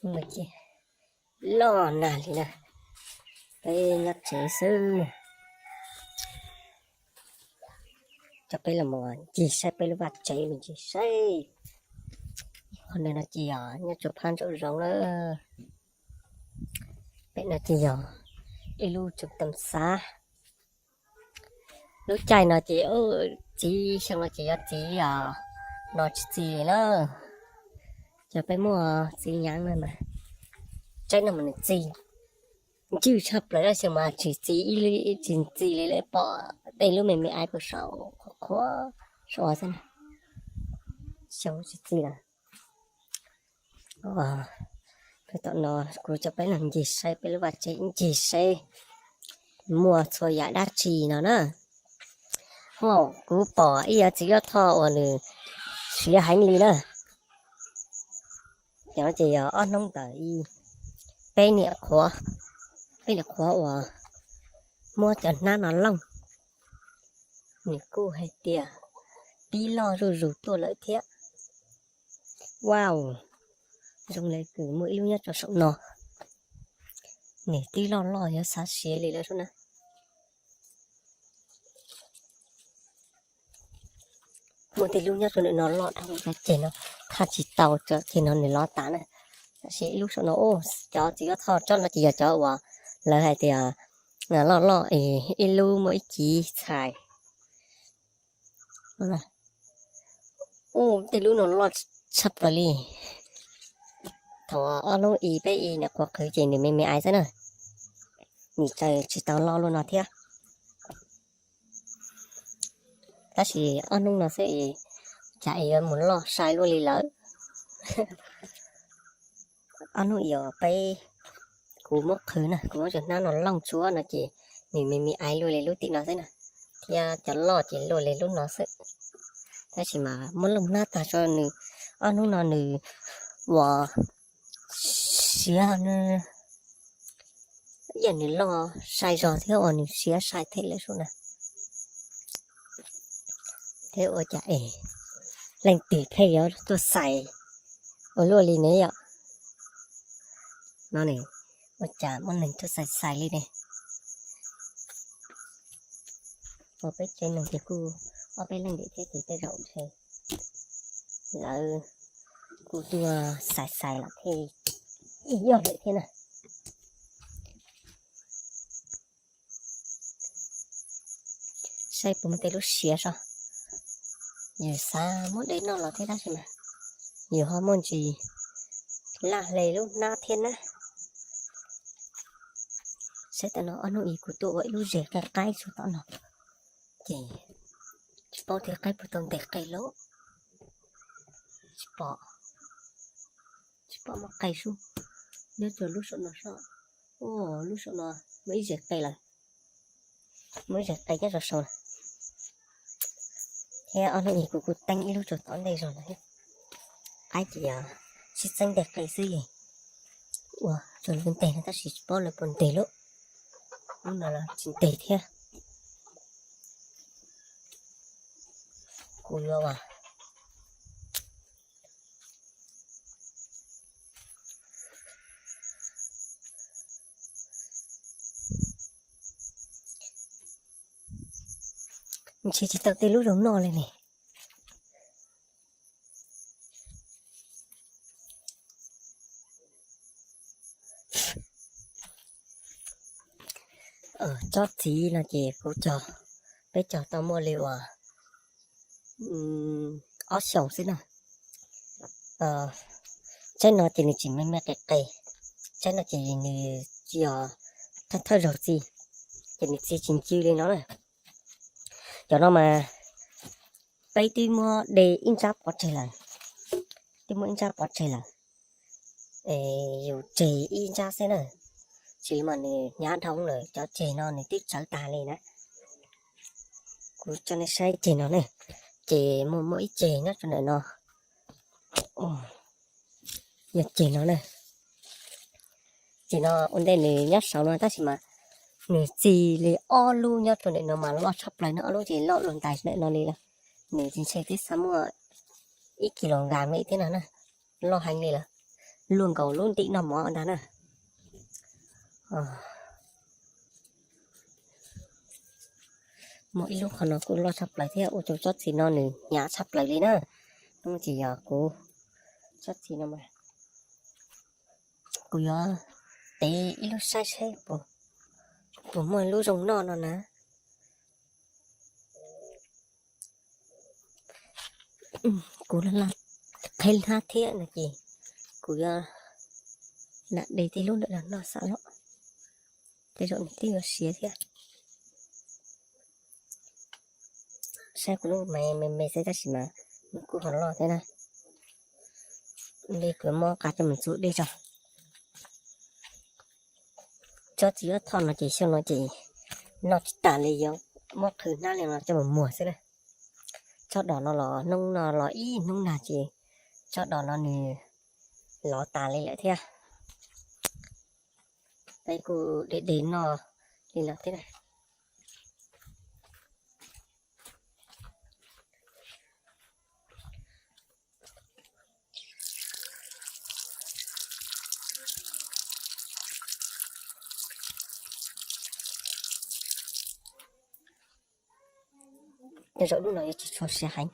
Loj nag li na, peb nyob tsev xwb. Coj peb los mus ncig saib peb lub vaj tsev, mus ncig saib. Qhov ntawm no ces yog nyob rau phab nraum zoov lawm. Pem no ces yog ib lub tsev tam xav. Lub caij no ces txiv xyoo no ces yog txiv os, no tsis txi li na. Cov peb muaj txiv nyaav no mas, tsaib no mas nws txi ncwj tshaj plaws, xyoo mas tsis txi ib li, tsis txi li lawm, pom tej lub me me aiv puag saum qhuav qhuav saud xwb na. Xyoo tsis txi lawm. Tom no kuv coj peb los ncig saib peb lub vaj tsev, ncig saib muaj txhua yam dab tsi no na. Kuv pom ib yav txiv loj thoj uas nws siav heev li na. Cov no ces yog ob hnub ntawd peb niam qhuav, peb niam qhuav uas muab cov hnab no looj, nws kuj hais tias pib loj zuj zus tuaj lawm thiab. Wow, zoo li kws muaj ib lub nyob rau saum no. Nws twb loj loj yuav xav siav li lawm sub na. Muaj tej lub nyob rau ntawm no loj dhau cov ceg no, thaj tsis tau cov ceg no nws lov tas na. Tab sis ib lub saum no, cov txiv loj thoj tsob no ces yog cov uas lawv hais tias loj loj, ib lub muaj ib kiv txhais. Ub, tej lub no loj tshaj plaws li. Thaum ob hnub i peb i niam qhuav qhwv ces nws me me aiv xwb na, nws tsis tau loj luaj no thiab. Tab sis ob hnub no xwb es cas es yuav mus loj sai luaj li lawm. Ob hnub i peb, kuv muab qhwv na, kuv muab cov hnab no looj tsuab no ces nws me me aiv luaj li lub tim no xwb na, thiab cov loj ces luaj li lub no xwb. Tab sis mas muab looj hnab tag tso nws, ob hnub no nws uas siav, yam nws loj sai zog thiab uas nws siav sai thiab lawm sub na. Thiab ua cas es leej twg pheej yuav tuaj xais ua luaj li ne yom? No ne, ua cas muaj neeg tuaj xais xais li ne? Ua peb tsev neeg ces kuj ob peb leej ntawm thiab ces tej zaum ntshe lawv kuj tuaj xais xais los thiaj ib yog lawm thiab na. Saib puas muaj tej lub siav so. Yus xav muab de noj los thiab tab sis mas yus ho muaj ntsis laj hle lub hnab thiab na. Saib tom no ob hnub ib kuv tuaj ua ib lub zes qaib qaib tsuag tom no, ces tsis paub tias qaib puas tau ntes qe lawm. Tsis pom, tsis pom muaj qe sub. Nyob rau lub saum no sub, lub saum no muaj ib zes qe lawm, muaj ib zes qe nyob rau saud. Thiab ob hnub ib kuv kuj teeb ib lub rau tom ntej zog no thiab. Qaib ces sib txeeb ntes qe xwb es ua rau lawv ntes no tab sis tsis paub lawv puas ntes lawm. Lub no los tsis ntes thiab. Kuv yuav ua ntshe tsis tau tej lub zoo noj li ne. Tsob txiv no ces kuv cog, peb cog tau muaj li uas ob xyoos xwb na. Tsob no ces nws tsis me me qe qe, tsob no ces nws yog thawj thawj zaug txi, ces nws txi tsis ncw li no na. Cov no mas peb twb muab de ib nrab pov tseg lawm, twb muab ib nrab pov tseg lawm, yus tseg ib nrab xwb na, tsis mas nws hnyav dhau lawm. Cov tseg no nws twb tsawv tag li na. Kuv coj nej saib tseg no ne, ces muaj muaj ib tseg nyob rau ntawm no. Yog tseg no na, tseg no ua ntej nws nyob saud no tab sis mas nws txi li ob lub nyob rau ntawm no mas loj tshaj plaws na, ob lub ces loj luaj ntais ntawm no li lawm. Nws tsis ntshe twb xav muaj ib kis los nkas me thiab no na, loj heev li lawm. luaj nkaus lub ntim noj mov ntag na. Muaj ib lub qhov no kuj loj tshaj plaws thiab, ua rau tsob txiv no nws hnyav tshaj plaws li na. Hnub no ces yog kuv tsob txiv no mas kuv yuav tev ib lub saib seb puas muaj lub zoo noj no na. Kuv laj laj qheb hnab thiab no ces kuv yuav lam de tej lub ntawm no noj xav los, tej zaum nws twb yuav siav thiab. Saib kuv lub me me me xwb tab sis mas nws kuj ho loj thiab na. Li kuv muab qab coj mus txuv dej tso. Tsob txiv lab thoj no ces xyoo no ces noj tsis tas li, yuav muab qhwv hnab li no coj mus muag xwb na. Tsob dos no los hnub no los ib hnub nag ces tsob dos no nws lov tas li lawm thiab. Peb kuj de de noj li no thiab na. Zaum lub no yuav tsis tshua siav heev,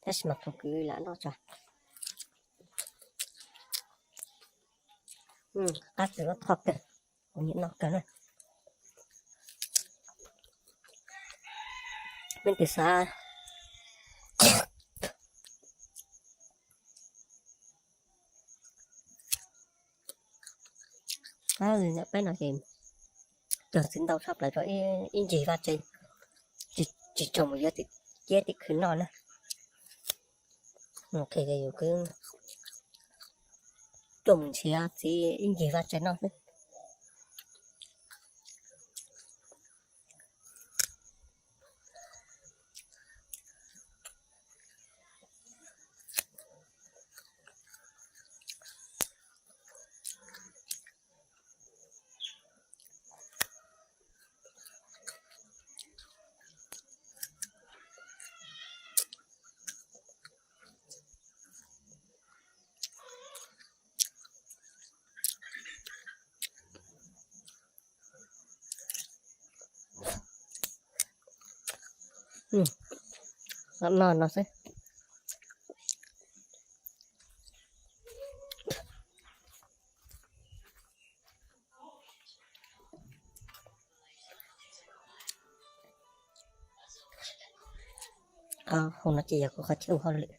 tab sis mas thaum kwv lam noj tso. Qab txiv lab thoj kawg, kuv nyiam noj kawg na. Leej twg xav Ntawm peb no ces cog txiv ntau tshaj plaws rau ib ncig vaj tse, tsis tsom mus yuav tim ciab tim khw noj na. Yus tuaj mus nrhiav txiv ib ncig vaj tse noj xwb. Noj no xwb. Qhov hauv no ces yog kuv qhov chaw ua hauj lwm,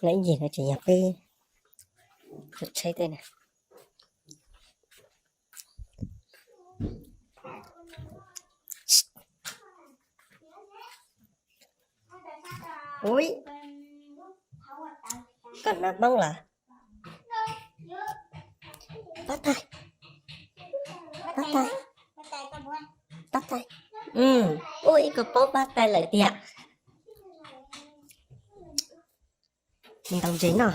no ib ncig no ces yog peb tus tsheb tej na. Ui, koj hnav Hmoob lawm. Pab tais, pab tais, pab tais. Ua ib ko paub pab tais lawm tiag. Ntaus ntses no.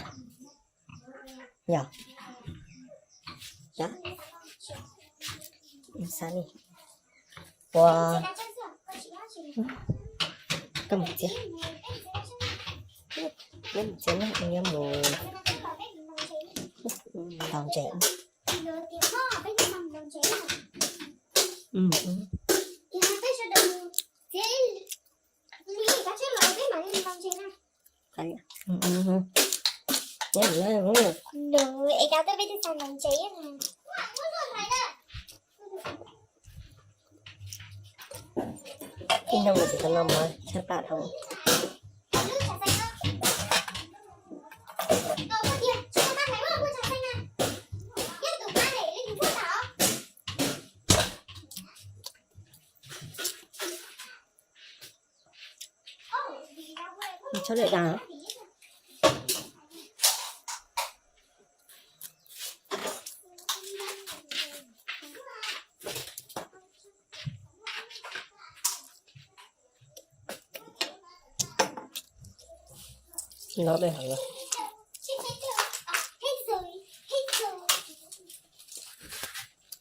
Yog, yog, xav li, ua, koj mus txiav, neb mus txiav na, neb mus ntaus ntses. Ib hnub mus tsis tau noj mov, tshaj pam dhau. Txhob lawm da. Lov dej heev.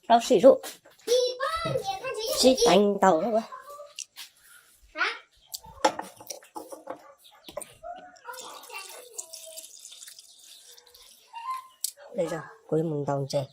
Tau sim zuj, sib teev ntaus lawm. Kuv yuav mus ntaus ntses.